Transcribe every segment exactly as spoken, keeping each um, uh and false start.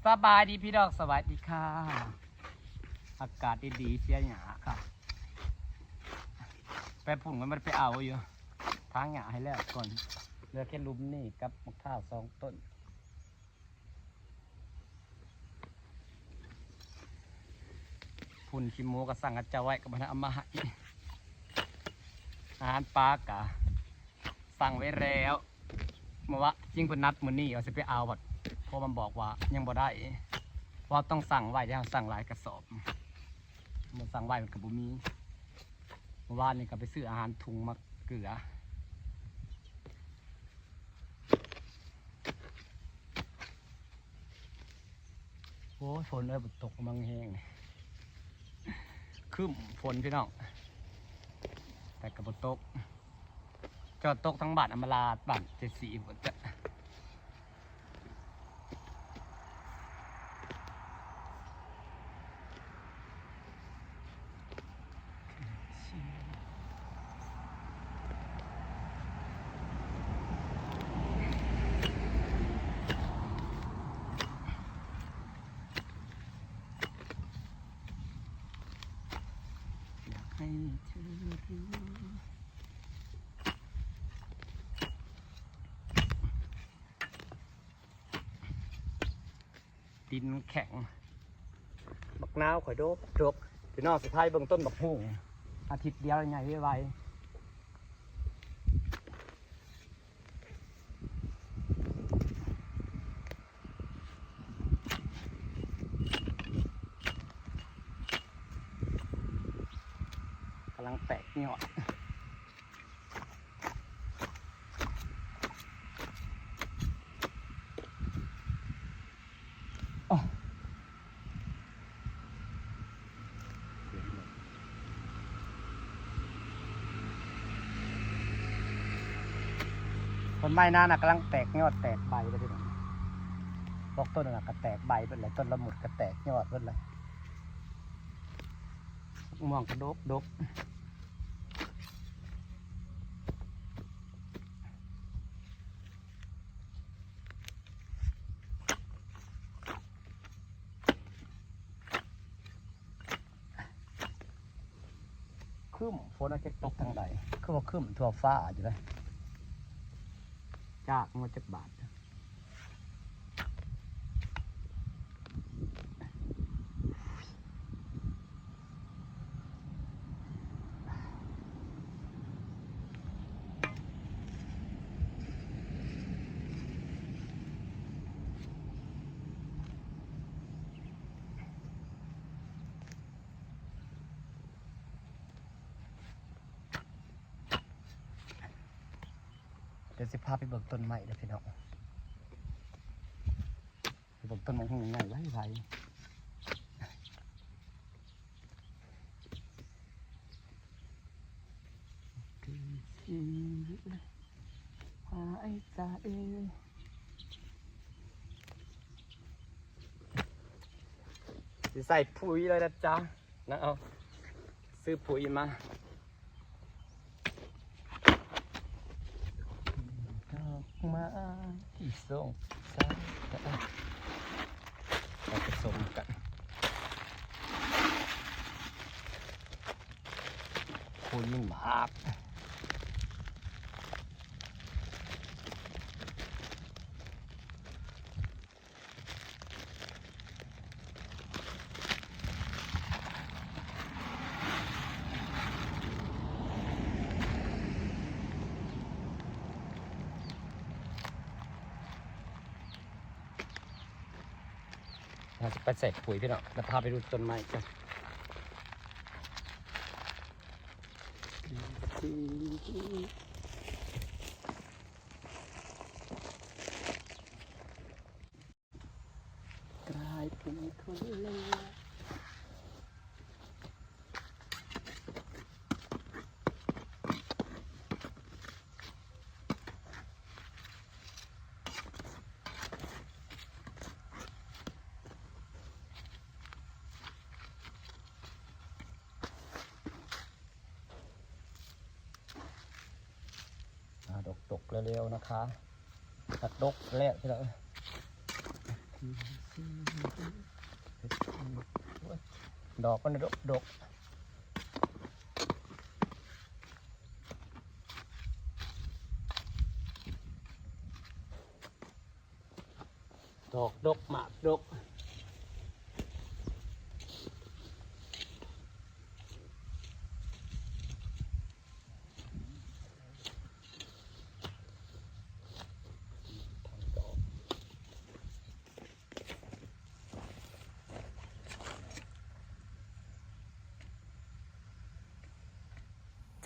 สบายดีพี่น้อง สวัสดีค่ะ อากาศดีๆ เสียหยาค่ะ ไปพุ่นมันไปเอาอยู่ ทางหยาให้แล้วก่อน เหลือแค่หลุมนี่กับมะพร้าวสองต้น พุ่นขี้หมูก็สั่งกับเจ้าไว้ก็บ่ได้เอามาให้ อาหารปลากะสั่งไว้แล้ว เมื่อวะจริงเพิ่นนัดมื้อนี้ว่าสิไปเอาบัด เพราะมันบอกว่ายังบ่ได้ เพราะต้องสั่งไว้ เดี๋ยวสั่งหลายกระสอบ มันสั่งไว้มันก็บ่มี เมื่อวานนี้ก็ไปซื้ออาหารถุงมาเกลือ โอ้ย ฝนเอ้ย บ่ตกมังแฮง ครึ้มฝนพี่น้อง แต่ก็บ่ตก จอดตกทั้งบ้านอำมาลา บ้านเจ็ดสีฝนจะ อยากให้เธอรู้ ดินแข็ง บักนาวข่อยดกดก พี่น้องสิพาไปเบิ่งต้นบักฮุ่ง อาทิตย์เดียวใหญ่ไวๆ กำลังแตกยอด ต้นไม้นั่นน่ะกำลังแตกยอดแตกใบเลยพี่น้อง พวกต้นน่ะก็แตกใบเบิดเลย ต้นละมุดก็แตกยอดเบิดเลย ม่วงกระดกดก ครึ้ม ฝนอาจจะตกทางใด คือว่าครึ้มทั่วฟ้าอยู่เลย จากมันจักบาท เดี๋ยวสิพาไปเบิ่งต้นไม้เด้อพี่น้อง ไปเบิ่งต้นมะฮุ่งใหญ่ไวไว หายใจ สิใส่ปุ๋ยเลยนะจ๊ะ นะเอา ซื้อปุ๋ยมา ดอกไม้ที่ส่งสายตา มาผสมกัน ปุ๋ยหมาก เราจะไปใส่ปุ๋ยพี่น้อง แล้วพาไปดูต้นไม้กัน กลายเป็นคนเลว อ่าดกๆ เร็วๆ นะคะ ตัดดกแล้วที่เรา ดอกมันดกดก ดอกดกหมากดก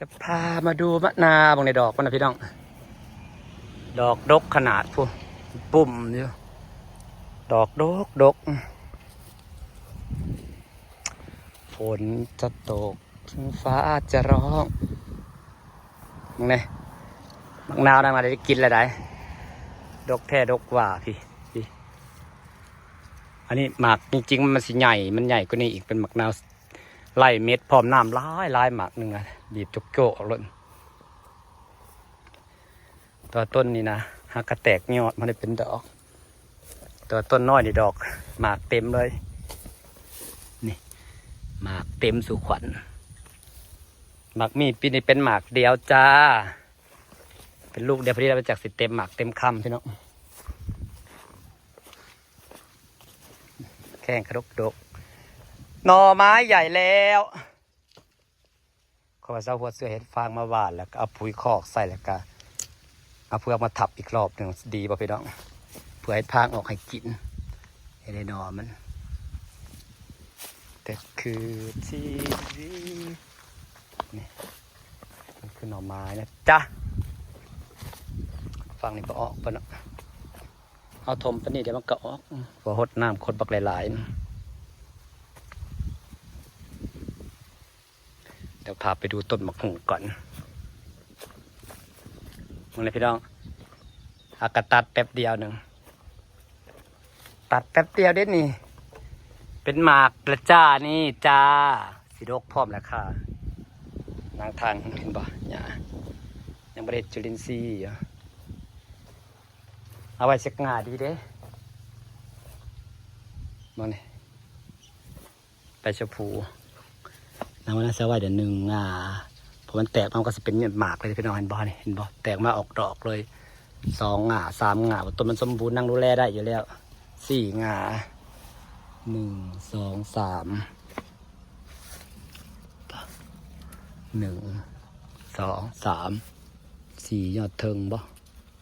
จะพามาดูมะนาวบางในดอกมันนะพี่น้อง ดอกดกขนาดพู้น ปุ่มอยู่ ดอกดกดก ฝนจะตก ฟ้าจะร้อง มึงเนี่ย มะนาวนั่นมาได้กินแล้วได้ ดกแท้ดกว่าพี่ พี่ อันนี้หมากจริงๆ มันสิใหญ่ มันใหญ่กว่านี้อีก เป็นหมากนาว ไล่เม็ดพร้อมน้ำหลายหลายหมากหนึ่งอะ บีบโจกๆ ออกเลย ตัวต้นนี้นะ หากกระแตกยอดมันได้เป็นดอก ตัวต้นน้อยนี่ดอก หมากเต็มเลย นี่ หมากเต็มสู่ขวัญ หมากมีปีนี้เป็นหมากเดียวจ้า เป็นลูกเดียวพอดีแล้ว จากสิเต็มหมากเต็มคำพี่น้อง แข้งกระดกดก หน่อไม้ใหญ่แล้ว เขาว่าเจ้าหัวเสือเห็ดฟางมาหว่าน แล้วก็เอาปุ๋ยคอกใส่ แล้วก็เอาเฟือกมาทับอีกรอบหนึ่ง ดีป่ะพี่น้อง เพื่อให้ฟางออกให้กิน ให้ได้หน่อมัน แต่คือที่นี่ มันคือหน่อไม้นะจ๊ะ ฟังนี่บ่ออกปะเนาะ เอาถมปะนี่เดี๋ยวมันก็ออก เพราะหดน้ำคนบักหลายๆนะ เดี๋ยวพาไปดูต้นมะฮุงก่อน มึงเลยพี่น้อง อากาตัดแป๊บเดียวหนึ่ง ตัดแป๊บเดียวเด้นี่ เป็นหมากละจ้านี่จ้า สิดกพร้อมแล้วค่ะ นางทางเห็นบ่หญ้า ยังบ่ได้จุลินทรีย์อยู่ เอาไว้เช็คงาดีเด้ มานี่ ไปชะพู นางว่าน่าจะไว้เดี๋ยวหนึ่งงา เพราะมันแตกมามันก็สิเป็นหมากเลยพี่น้อง เห็นบ่นี่ เห็นบ่ แตกมาออกดอกเลย สองงา สามงา ต้นมันสมบูรณ์ นางดูแลได้อยู่แล้ว สี่งา หนึ่ง สอง สาม หนึ่ง สอง สาม สี่ ยอดเทิงบ่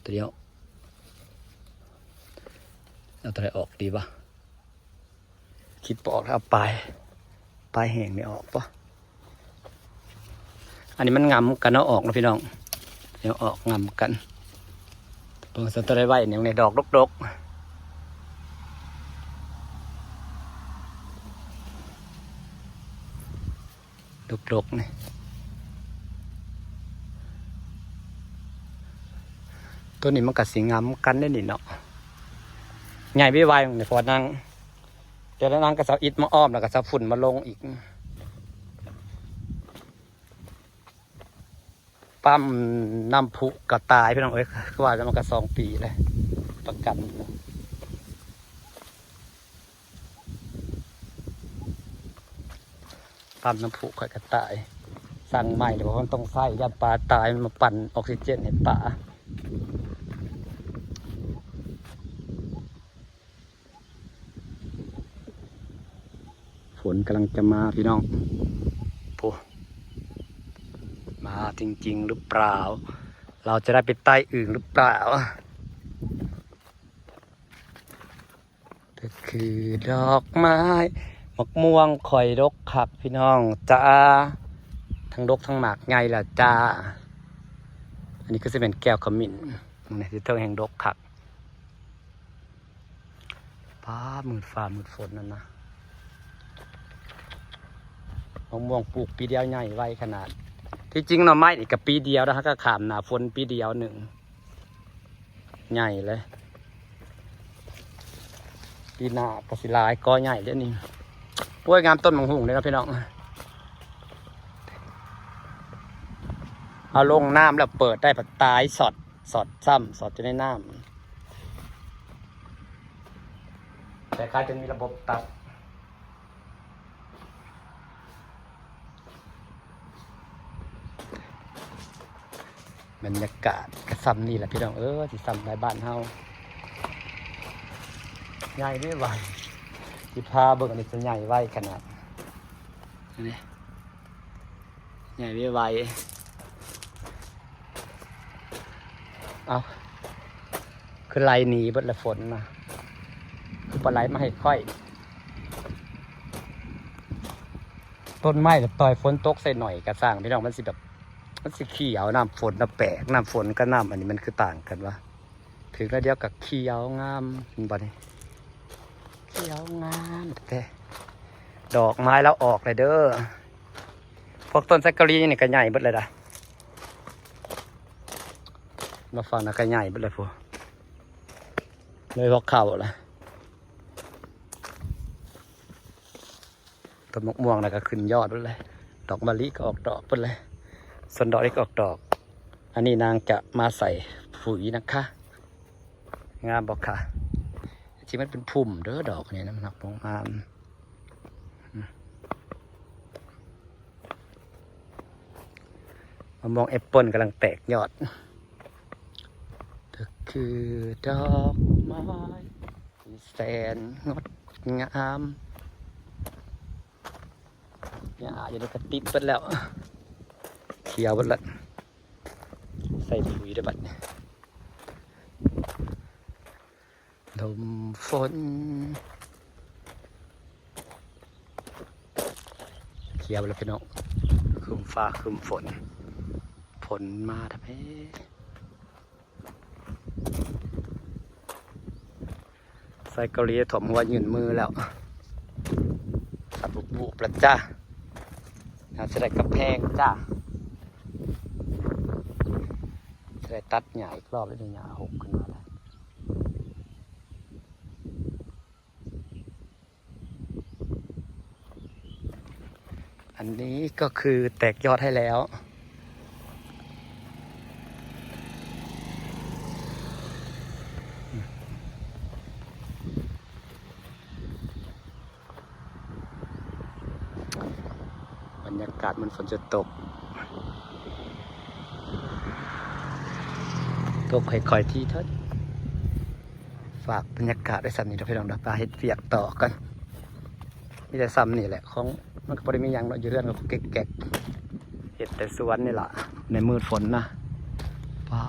ตัวเดียว เอาตัวไหนออกดีวะ คิดบ่ออกแล้ว เอาปลาย ปลายแห้งนี่ออกปะ อันนี้มันงำกันเอาออกนะพี่น้อง เดี๋ยวออกงำกัน เบิ่งซะตัวใดไว้ อย่างในดอกดกๆ ดกๆ นี่ ตัวนี้มันก็สิงำกันได้นี่เนาะ ใหญ่ไวๆ นี่ เพราะว่านาง แต่ละนางก็จะเอาอิฐมาอ้อม แล้วก็จะเอาฝุ่นมาลงอีก ปั๊มน้ำพุก็ตายพี่น้องเอ้ย คือว่าแล้วมันก็สองปีเลย ประกัน ปั๊มน้ำพุข้อยก็ตาย สั่งใหม่เลย เพราะมันต้องใช้ ย่านปลาตาย มันมาปั่นออกซิเจนให้ปลา ฝนกำลังจะมาพี่น้อง โอ้ มาจริงๆ หรือเปล่า เราจะได้ไปไต่อึ่งหรือเปล่า ก็คือดอกไม้ มะม่วงข่อยดกคักพี่น้องจ้า ทั้งดกทั้งหมากใหญ่ล่ะจ้า อันนี้ก็สิเป็นแก้วขมิ้น นี่ที่เทิงแห่งดกคัก ฟ้ามืดฟ้ามืดฝนนั่นนะ มะม่วงปลูกปีเดียวใหญ่ไวขนาด ที่จริงหน่อไม้นี่ก็ปีเดียวนะ ก็ข้ามหน้าฝนปีเดียวหนึ่ง ใหญ่เลย ปีหน้าก็สิหลายกอใหญ่เด้อนี่ โอ้ย งามต้นบักหุ่งเลยนะพี่น้อง เอาลงน้ำแล้วเปิดได้ ปะตายสอด สอดซ้ำ สอดอยู่ในน้ำ แต่คล้ายจะมีระบบตัด บรรยากาศก็ซ้ำนี่แหละพี่น้อง เออ สิซ้ำในบ้านเฮา ใหญ่ไม่ไหว สิพาเบิ่งอันนี้จะใหญ่ไวขนาด นี่ ใหญ่ไม่ไหว เอา คือไล่หนีเบิดละฝนนะ คือปลาไหลมาให้ค่อย ต้นไม้กับตอยฝนตกใส่หน่อยกระสร้างพี่น้อง มันสิแบบ มันสิเขียว น้ำฝนน้ำแปลก น้ำฝนกับน้ำอันนี้มันคือต่างกันวะ ถึงแล้วเดียวกับเขียวงาม เห็นบ่นี่ เขียวงามแท้ ดอกไม้แล้วออกเลยเด้อ พวกต้นไซเกอรีนี่ก็ใหญ่เบิดเลยนะ มาฟังนะก็ใหญ่เบิดเลยพวก เลยพวกเขาละ ต้นมะม่วงแล้วก็ขึ้นยอดเบิดเลย ดอกมะลิก็ออกดอกเบิดเลย ส่วนดอกนี้ก็ออกดอก อันนี้นางจะมาใส่ปุ๋ยนะคะ งามบ่คะ ที่มันเป็นพุ่มเด้อดอกนี่นะ มันออกงาม มะม่วงแอปเปิ้ลกำลังแตกยอด ก็คือดอกไม้ที่แสนงดงาม หญ้าอยู่ในกระติบเบิดแล้ว เขียวเบิดแล้ว ใส่ปุ๋ยได้บัดนี้ ลมฝน เขียวแล้วพี่น้อง ครึ้มฟ้าครึ้มฝน ฝนมาทำไม ไซเกอรีถ่วมหัวยื่นมือแล้ว ขับบุบๆแล้วจ้า น่าจะได้กำแพงจ้า จะได้ตัดหญ้าอีกรอบแล้ว หญ้าหกขึ้นมาแล้ว อันนี้ก็คือแตกยอดให้แล้ว บรรยากาศมันฝนจะตก ตกค่อยๆทีเถอะ ฝากบรรยากาศไว้ส่ำนี้เด้อพี่น้องเด้อ ไปเฮ็ดเวียกต่อกัน มีแต่ส่ำนี่แหละ ของมันก็บ่ได้มีหยังเนาะ อยู่เฮือนก็แก๊กๆ เฮ็ดแต่สวนนี่ล่ะ ในมืดฝนนะ ป๊า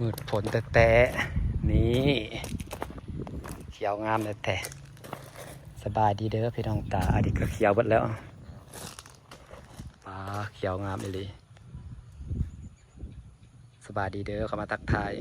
มืดฝนแต๊ๆ นี่ เขียวงามแท้ๆ สบายดีเด้อพี่น้องตา อันนี้ก็เขียวเบิดแล้ว ป๊า เขียวงามอีหลี สบายดีเด้อ เข้ามาทักทาย